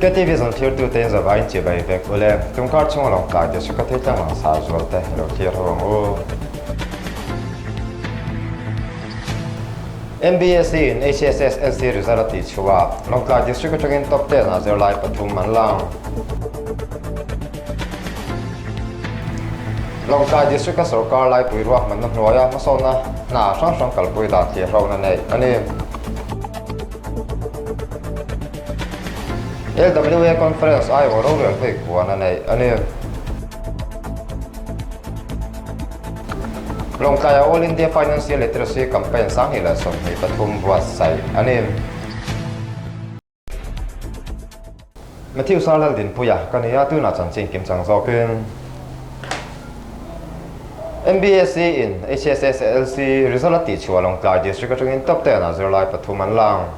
KTV zan thirtu te in zavaiin chibai vek ule. Tumkar chhunga Lawngtlai District a thei tlang langsar zual te i lo thlir ho ang u. MBSE in HSSLC result a tih chhuah a, Lawngtlai District atangin top ten ah zirlai pathum an lang. Lawngtlai District a sorkar laipui ruahmanna hnuaia hmasawnna hna hrang hrang kalpui dan thlir hlawkna neih a ni. LWA Conference aiawh rorel hlui kuan a neih a ni. Lawngtlaia All India Financial Literacy Campaign 2023 buatsaih a ni. Matthew Sarlal Dinpuia ka ni a, tunah chanchin kim chang zawkin MBSE in HSSLC result a tihchhuah Lawngtlai District atangin top ten ah zirlai pathum an lang.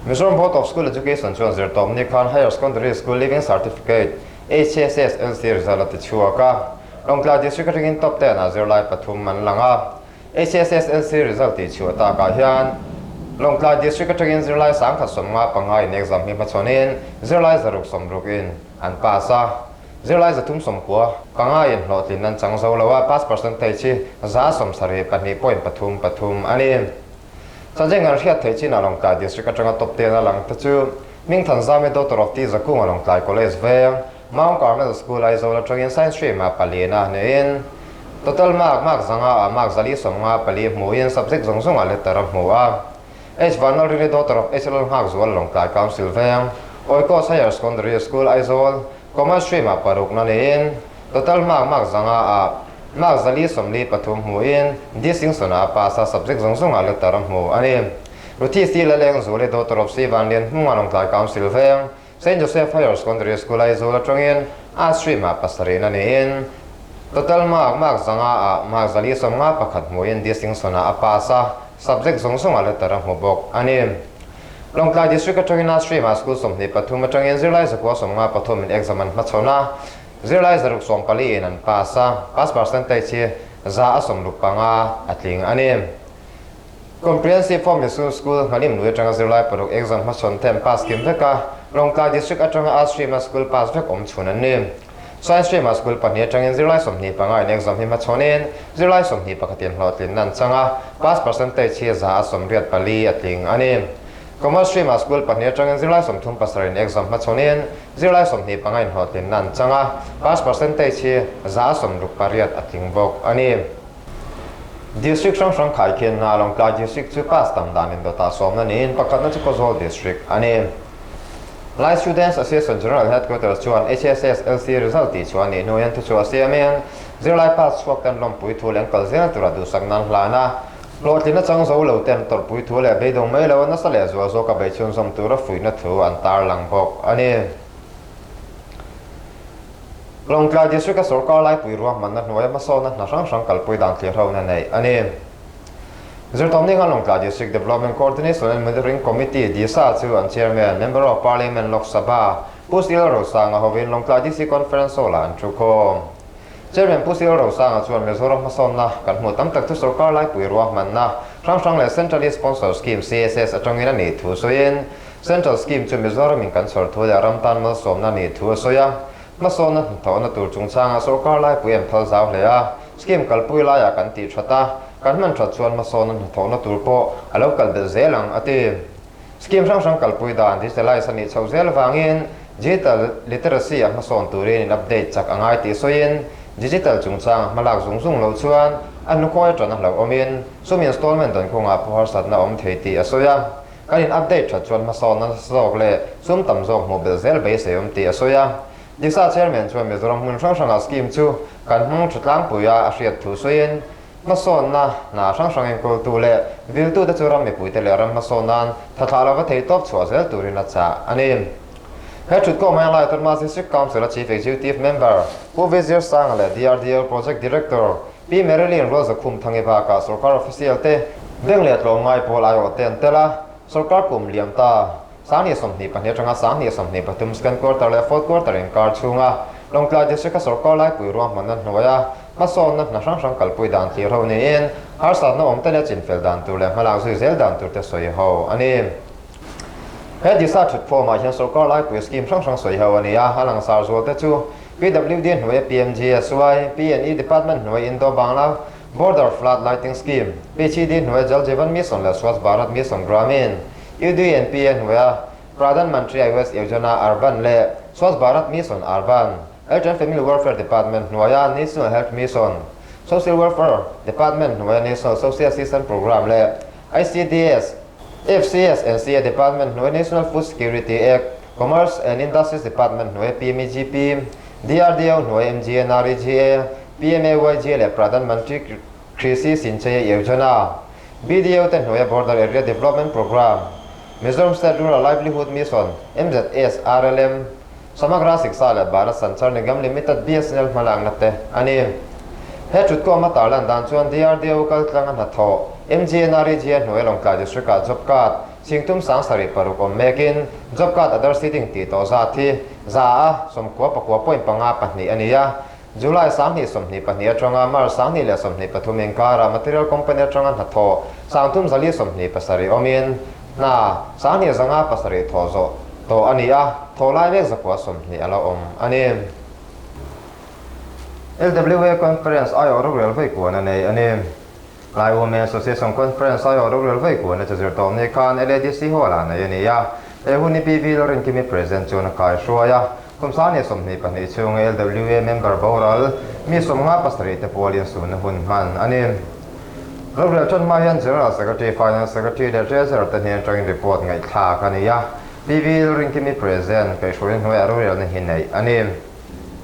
Mizoram Board of School Education chuan zirtawpni khan Higher Secondary School Leaving Certificate, HSSLC, result a tichhuak a. Lawngtlai District atangin top ten ah zirlai pathum an lang a. HSSLC result tihchhuah takah hian Lawngtlai District atangin zirlai 1055 in exam hi hmachhawnin zirlai 660 in an pass a. Zirlai 395 in hlawhtlin an chang zo lo a, pass percentage hi 72.33 a ni. Chanchin kan hriat theih chinah Lawngtlai District atanga top ten a lang te chu Hmingthan Zami Daughter of T Zakunga Lawngtlai College Veng, Mount Carmel School Aizawl atangin Science Stream ah palian a niin Total mark mark 500 ah mark 454 hmuhin subject zawng zawngah letter a hmu a. H Vanlalrini Daughter of H Lalnghakzual Lawngtlai Council Veng, Oikos Higher Secondary School Aizawl, Commerce Stream ah parukna niin Total mark mark 500 ah mark 443 hmuhin Distinction ah a pass a, subject zawng zawngah letter a hmu a ni. Ruthi C Lalengzuali Daughter of C Vanlian Hmunga Lawngtlai Council Veng, Saint Joseph Higher Secondary School Aizawl atangin Arts Stream ah pasarihna niin Total mark mark 500 ah mark 451 hmuhin Distinction ah a pass a, subject zawng zawngah letter a hmu bawk a ni. Lawngtlai District atangin Arts Stream ah school 23 atangin zirlai 193 in exam an hmachhawn a, zirlai 640 in an pass a, pass percentage hi 65% a tling a ni. Comprehensive Form Misul School Nghalim lui atanga zirlai paruk exam hmasawn te an pass kim vek a, Lawngtlai District atanga Arts Stream a school pass vek awm chhun an ni. Science Stream ah school pahnih atangin zirlai 25 in exam hi hmachhawnin zirlai 21 in hlawhtlinna an chang a, pass percentage hi 84% a tling a ni. Commerce Stream ah school pahnih atangin zirlai 37 in exam hmachhawnin zirlai 25 in hlawhtlinna an chang a, pass percentage hi 68% a tling bawk a ni. District hrang hrang khaikhian hna Lawngtlai District chu pass tam dan in dawtah sawmna niin pakhatna chu Khawzawl District a ni. Lai Students Association General Headquarters chuan HSSLC result tih chu a nih hnu hian thuchhuah siamin zirlai pass chhuak ten lawmpui thu leh an kal zel tura duhsak nan hlan a, hlawhtlinna chang zo lo ten tawrhpui thu leh beidawng mai lo a nasa leh zual zawka beichhunzawm tura fuihna thu an tarlang bawk a ni. Lawngtlai District a sorkar laipui ruahmanna hnuaia hmasawnna hna hrang hrang kalpui dan thlir hona neih a ni. Zirtawmni khan Lawngtlai District Development Coordination and Monitoring Committee, DISA, chu an Chairman, Member of Parliament Lok Sabha, Pu Cyril Rosanga hovin Lawngtlai DC Conference Hall-ah an thu khawm. Chairman Pu Cyril Rosanga chuan Mizoram hmasawnna kan hmuh tam tak chu sorkar laipui ruahmanna hrang hrang leh Centrally Sponsored Scheme, CSS, atangin a nih thu sawiin, Central Scheme chu Mizoramin kan chhawr thu leh ram tan malsawmna nih thu a sawi a, hmasawnna hnathawhna tur chungchangah sorkar laipui an phal zau hle a, scheme kalpui laiah kan tih that a, kan hman that chuan hmasawnna hnathawhna tur pawh a lo kal belh zel ang, a ti. Scheme hrang hrang kalpui dan digitalize a nih chhoh zel avangin digital literacy a hmasawn turin in update chak a ngai tih sawiin digital chungchanga hmalak zung zung loh chuan a hnukhawi atan a hlauhawmin sum installment dan kawngah pawh harsatna a awm thei tih a sawi a. Kan in update that chuan hmasawnna nasa zawk leh sum tam zawk hmuh belh zel beisei awm tih a sawi a. Disa Chairman chuan Mizoram hmun hrang hrangah scheme chu kan hmang tha tlangpui a a hriat thu sawiin hmasawnna hna hrang hrang enkawltu leh viltute chu ram mipuite leh ram hmasawn nan tha thlah lova thei tawp chhuah zel turin a chah a ni. He thutkhawm hian Lai Turma District Council a Chief Executive Member Pu Vizir Sanga leh DRDO Project Director Pi Marilyn Rualzakhum Thangi bakah sorkar official te beng leh tlawmngai pawl aiawh te an tel a, sorkar kum liam ta 2022 atanga 2023 second quarter leh fourth quarter inkar chhunga Lawngtlai District a sorkar laipui ruahmanna hnuaia hmasawnna hna hrang hrang kalpui dan thlir ho niin harsatna awm te leh chinfel dan tur leh hmalak zui zel dan tur te sawi ho a ni. He DISA thutkhawmah hian sorkar laipui scheme hrang hrang sawi ho a ni a, a langsar zual te chu PWD hnuaia PMGSY, PNE Department hnuai Indo-Bangla Border Flood Lighting Scheme, PHED hnuaia Jal Jeevan Mission leh Swachh Bharat Mission Gramin, UDNPA hnuaia Pradhan Mantri Awas Yojana Urban leh Swachh Bharat Mission Urban, Health and Family Welfare Department hnuaia National Health Mission, Social Welfare Department hnuaia National Social Assistance Programme leh ICDS, FCS and CA Department hnuai National Food Security Act, Commerce and Industries Department hnuai PMEGP, DRDO hnuai MGNREGA, PMAYG leh Pradhan Mantri Krishi Sinchai Yojana, BDO te hnuaia Border Area Development Programme, Mizoram State Rural Livelihood Mission, MZSRLM, Samagra Shiksha leh Bharat Sanchar Nigam Limited, BSNL, hmalakna te a ni. He thutkhawma tarlan dan chuan DRDO kaltlanga hnathawh, MGNREGA hnuai Lawngtlai District-ah job card chhingtum 76 awm mekin job card other seating tih tawh zat hi 100 a 94 point panga pahnih a ni a. July 2022 atanga March 2023 inkara material company atanga hnathawh 3427 awmin hna 2507 thawh zawh tawh a ni a, thawh lai mek 120 a la awm a ni. LWA Conference aiawh rorel vei kuan a nei a ni. Lai Women Association Conference aiawh rorel vei kuan a che zir tawh ni khan LADC Hall-ah nei a ni a, he hun hi PV Lorinkimi President chuan a kaihruai a. Kum 22 chhunga LWA member boral mi 57 te pualin sunna hun hman a ni. Rorel tan hma hian General Secretary, Finance Secretary leh Treasurer te hnen atangin report ngaihthlak a ni a, PV Lalrinkimi President kaihhruaina hnuaiah rorelna hi neih a ni.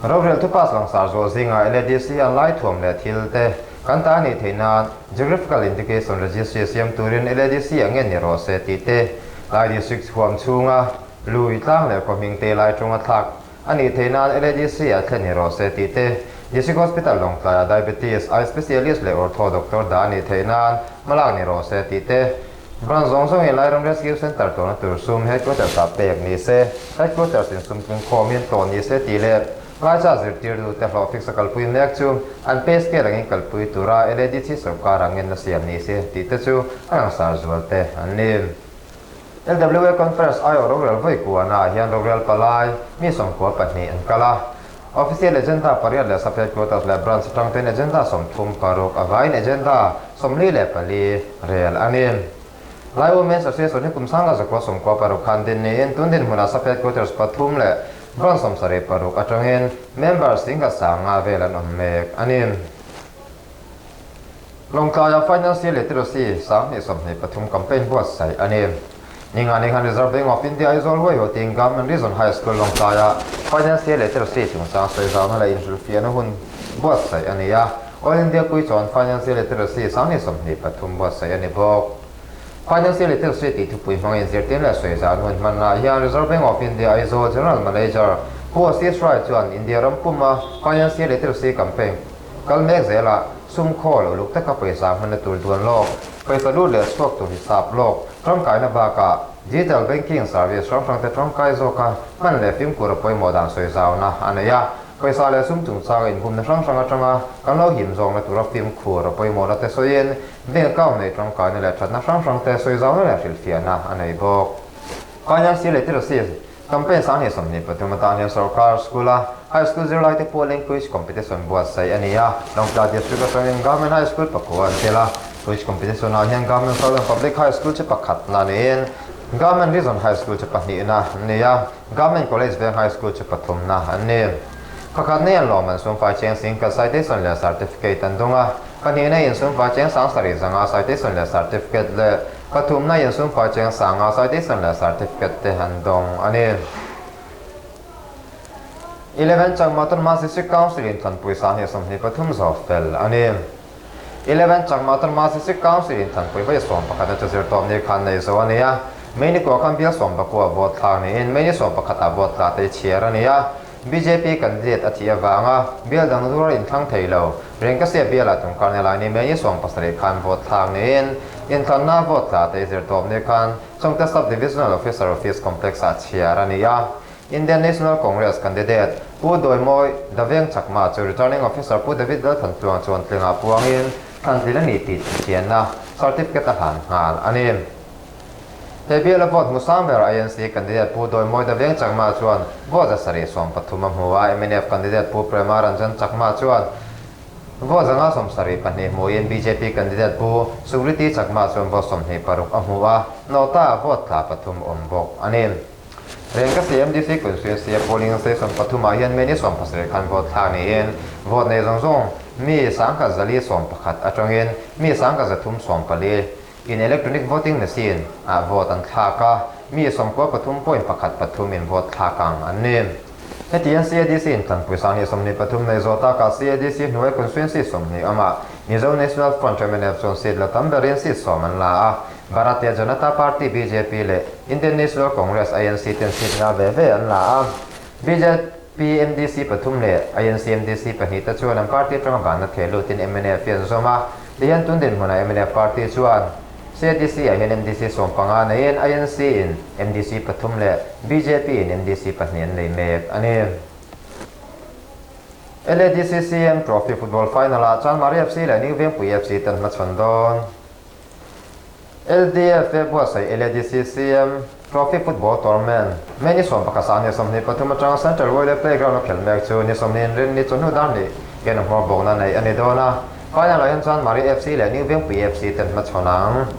Rorel thupass langsar zual zingah LADC an lai thuam leh thil te kan ta nih theih nan Geographical Indication Registry siam turin LADC a ngen ni rawh se tih te Lai District huam chhunga Lui tlang leh khaw hming te lai ṭunga thlak a nih theih nan LADC ah thlen ni rawh se tih te, District Hospital Lawngtlaiah Diabetes, Eye Specialist leh Ortho Doctor dah a nih theih nan hmalak ni rawh se tih te, Branch zawng zawngin Lairam Rescue Centre tawhna tur sum Headquarters ah pek ni se, Headquarters in sum tlingkhawmin tawh ni se tih leh Laicha zirtirtu te hlawh fix a kalpui mek chu an pay scale angin kalpui tura LADC sorkar ah ngenna siam ni se tih te chu a langsar zual te an ni. LWA Conference aiawh rorel vawi kuana ah hian rorel palai mi 92 an kal a. Official Agenda pariat leh Sub Headquarters leh Branch atang ten Agenda 36 a vaiin Agenda 44 rel a ni. Lai Women's Association hi kum 1996 khan din niin tun dinhmunah Sub Headquarters pathum leh Branch 76 atangin member 10,500 vel an awm mek a ni. Lawngtlaia Financial Literacy 2023 campaign buatsaih a ni. Ninga ni khan Reserve Bank of India Aizawl huaihawt in Government Reason High School Lawngtlaia Financial Literacy chungchang sawizauna leh inhrilhfiahna hun buatsaih a ni a. All India Quiz on Financial Literacy 2023 buatsaih a ni bawk. Financial Literacy tih thupui hmangin zirtir leh sawizauna hun hmannaah hian Reserve Bank of India Aizawl General Manager Pu Ashish Rai chuan India ram puma Financial Literacy campaign Kal mek zelah sum khawl uluk taka pawisa hmanna tur duan lawk, pawisa lut leh chhuak tur hisap lawk, tangkaina bakah digital banking service hrang hrangte tangkai zawka hman leh fimkhur a pawimawh dan sawi zauna a nei a. Pawisa leh sum chungchanga inhumna hrang hrang atanga kan lo him zawkna tura fimkhur a pawimawhna te sawiin bank account nei tangkaina leh thatna hrang hrangte sawi zauna leh hrilhfiahna a nei bawk. Financial literacy Campaign 2023 atan hian sorkar school-a High School zirlaite pualin Quiz Competition buatsaih a ni a, Lawngtlai District atangin Government High School pakua an tel a. Quiz Competition-ah hian Government Southern Public High School chu pakhatna niin Government Reason High School chu pahnihna an ni a, Government College Veng High School chu pathumna an ni. Pakhatna hian lawmman sumfai cheng singkhat citation leh certificate an dawng a, pahnihna in sumfai cheng 7500 citation leh certificate leh Pathumna in sumfai cheng sanga citation leh certificate te an dawng a ni. Eleven Chakma Autonomous District Council in Thanpui 2023 zawh fel a ni. Eleven Chakma Autonomous District Council in Thanpui vawi 11 a chazir tawp ni khan nei zo a ni a. May ni kua khan bial 19 vote thlak niin May ni 11 ah vote tla te chhiar a ni a. Bjp candidate a thih avanga bial dang zur inthlang thei lo. Rengkasia bialah tungkar ni lai ni May ni 17 khan vote thlak niin inthlanna vote tla te zir tawp ni khan Chawngte Sub Divisional Officer Office Complex ah chhiar a ni a. Indian National Congress candidate Pu Dawimawi Daveng Chakma chu Returning Officer Pu David Lalthantluang chuan tlingah puangin thlantlin a ni tih chianna certificate a hlan nghal a ni. He biala vote hmu sang ber INC candidate Pu Dawimawida Veng Chakma chuan vote 730 a hmu a, mnf candidate Pu Prema Ranjan Chakma chuan vote 572 hmuin bjp candidate Pu Sukriti Chakma chuan vote 26 a hmu a, NOTA vote tla pathum awm bawk a ni. Rengka CMDC constituency a polling station pathumah hian May ni 17 khan vote thlak niin vote nei zawng zawng mi 1411 atangin mi 1314 in electronic voting machine ah vote an thlak a, mi 93.13 in vote thlak ang an ni. Hetiang CADC in tlanpui 2023 nei zawh takah CADC hnuai constituency 20 awmah Mizo National Front mnf chuan seat la tam berin seat 10 an la a, Bharatiya Janata Party, bjp, leh Indian National Congress, INC, ten seat nga ve ve an la a. Bjp MDC pathum leh INC MDC pahnih te chuan an party atanga vanna theh lutin mnf hi an zawm a. Tihian tun dinhmunah mnf party chuan CADC ah hian MDC 15 neiin INC in MDC pathum leh bjp in MDC pahnih an nei mek a ni. LADC CM Trophy Football Final ah Chanmari FC leh New Vengpui FC ten hmachhawn dawn. LDF buatsaih LADC CM Trophy Football Tournament May ni 11 sang ni 23 atanga Central Wile Playground a khel mek chu ni 20 in rin ni chawhnu dar ni hian a hmawr bawkna nei a ni dawn a. Final ah hian Chanmari FC leh New Vengpui FC ten hmachhawn ang.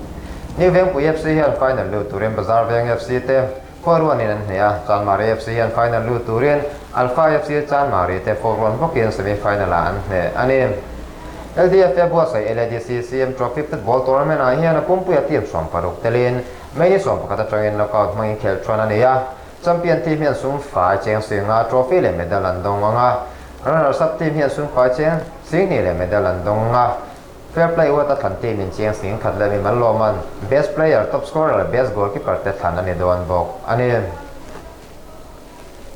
New Vengpui FC hian final lut turin Bazar Veng FC te four-one in an hneh a, Chanmari FC hian final lut turin Alpha FC Chanmari te 4-1 bawkin semi final ah an hneh a ni. LDF buatsaih LADC CM Trophy Football Tournament ah hian a pumpuia team 16 telin May ni 11 atangin knockout hmangin khelh thuan a ni a. Champion team hian sum fai cheng singa trophy leh medal an dawng ang a. Runners up team hian sum fai cheng 20,000 leh medal an dawng ang a. Fair play award a thlan team in cheng 10,000 leh mimal lawman best player, top scorer leh best goalkeeper te thlan a ni dawn bawk a ni.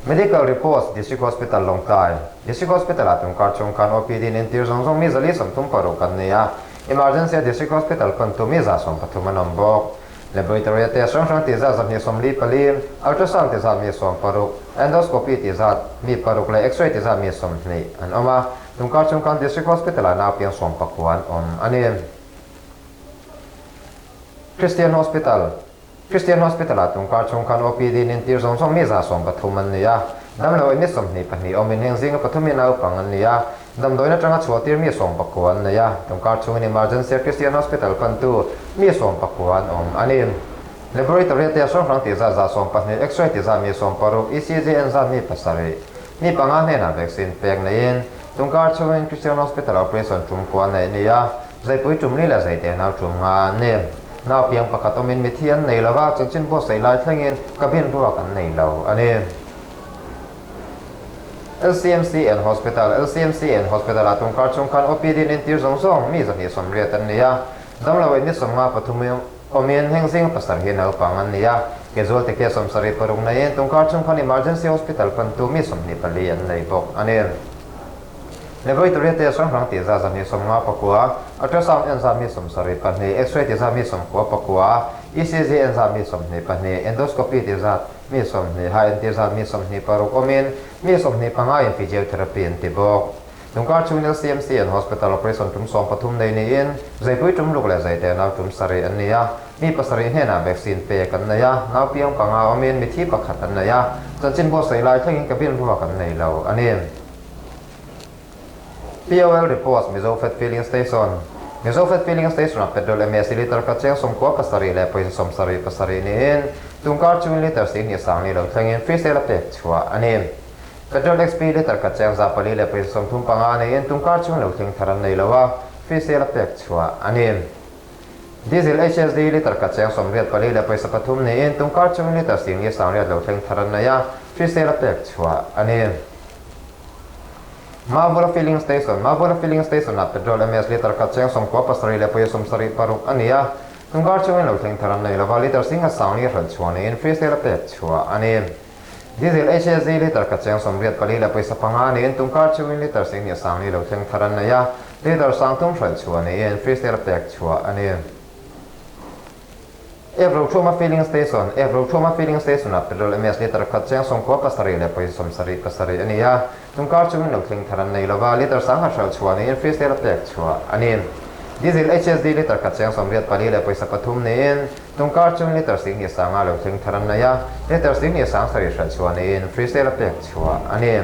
Medical reports, District Hospital Lawngtlai District Hospital ah tungkar chhung khan OPD in entir zawng zawng mi 436 kan nei a, Emergency a District Hospital pantu mi 130 an awm bawk. Laboratory a test hrang hrang tih zat 244, ultrasound ti zat mi 60, endoscopy ti zat mi 6 leh x-ray ti zat mi 20 an awm a, tungkar chhung khan District Hospital ah naupiang 19 an awm a ni. Christian Hospital Christian Hospital ah tungkar chhung khan OPD in entir zawng zawng mi 130 an ni a, damlo in ni 22 awmin heng zinga pathum hi naupang an ni a, damdawiin atanga chhuahtir mi 19 an nei a, tungkar chhungin emergency a Christian Hospital pantu mi 19 an awm a ni. Laboratory te hrang hrang tih zat 120, X-ray tih zat mi 60, ECG en zat mi 7, mi panga hnenah vaccine pek neiin tungkar chhungin Christian Hospital operation tum kua neih a ni a, Zaipui tum li leh zaite nau tum nga an ni. Nau piang pakhat awmin mithi an nei lova, chanchin buatsaih lai thlengin cabin ruak an nei lo a ni. LCMC and Hospital LCMC and Hospital ah tungkar chhung khan OPD in entir zawng zawng mi 280 an ni a, damlo in ni 53 awmin heng zing pasarih hi naupang an ni a, casualty case 76 neiin tungkar chhung khan emergency hospital pantu mi 24 an nei bawk a ni. Laboratory te hrang hrang tih zat 259, ultrasound en zat mi 72, x-ray tih zat mi 99, ECG en zat mi 22, endoscopy tih zat mi 20, HNT zat mi 26 awmin mi 25 in physiotherapy an ti bawk. Tungkar chhungin LCMC an hospital operation tum 13 nei niin zaipui tum ruk leh zaite nau tum 7 an ni a, mi pasarih hnenah vaccine pek an nei a, nau piang panga awmin mithi pakhat an nei a, chanchin buatsaih lai thlengin cabin ruak an nei lo a ni. POL reports Mizo Fat Filling Station Mizo Fat Filling Station ah petrol MAC litre khat cheng 97 leh pawisa 77 niin tungkar chungin litre 20 sang ni lo thlengin free sale a pek chhuah a ni. Petrol XP litre khat cheng 400 leh pawisa 35 niin tungkar chung lo thleng thar an nei lo a, free sale a pek chhuah a ni. Diesel HSD litre khat cheng 84 leh pawisa 3 niin tungkar chungin litre 10 sang riat lo thleng thar an nei a, free sale a pek chhuah a ni. Mavula Filling Station Mavula Filling Station ah petrol MS litre khat cheng 97 leh pawisa 76 a ni a, tungkar chungin lo thleng thar an nei lova, litre singha sang li hralh chhuah niin free sale a pek chhuah a ni. Diesel HSD litre khat cheng 84 leh pawisa 5 niin tungkar chungin litre 20 sang li lo thleng thar an nei a, litre 30 hralh chhuah niin free sale a pek chhuah a ni. Evro Thuma Filling Station Evro Thuma Filling Station ah petrol MS litre khat cheng 97 leh pawisa 77 a ni a, tungkar chungin lo thleng thar an nei lova, litre 100 hralh chhuah niin free sale a pek chhuah a ni. Diesel HSD litre khat cheng 84 leh pawisa pathum niin tungkar chung litre 10,000 sanga lo thleng thar an nei a, litre 10,000 sang sarih hralh chhuah niin free sale a pek chhuah a ni.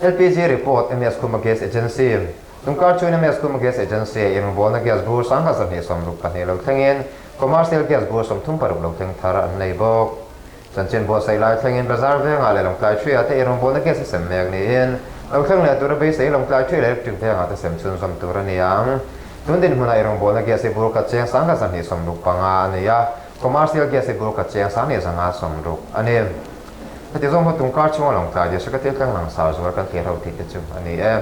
LPG report MS Khuma Gas Agency Tungkar chuan MS Khuma Gas Agency a inrawngbawlna gas bur 1262 lo thlengin commercial gas bur 36 lo thleng thar an nei bawk. Chanchin buatsaih lai thlengin bazar vengah leh Lawngtlai Ṭhuiah te inrawngbawlna gas a sem mek niin lo thleng leh tura beisei Lawngtlai Ṭhui leh electric vengah te sem chhunzawm tur a ni ang. Tun dinhmunah inrawngbawlna gas hi bur khat cheng 1265 a ni a, commercial gas hi bur khat cheng 1260 a ni. Heti zawng hma tungkar chhunga Lawngtlai district a thil thleng langsar zual kan thlir ho tih te chu a ni e.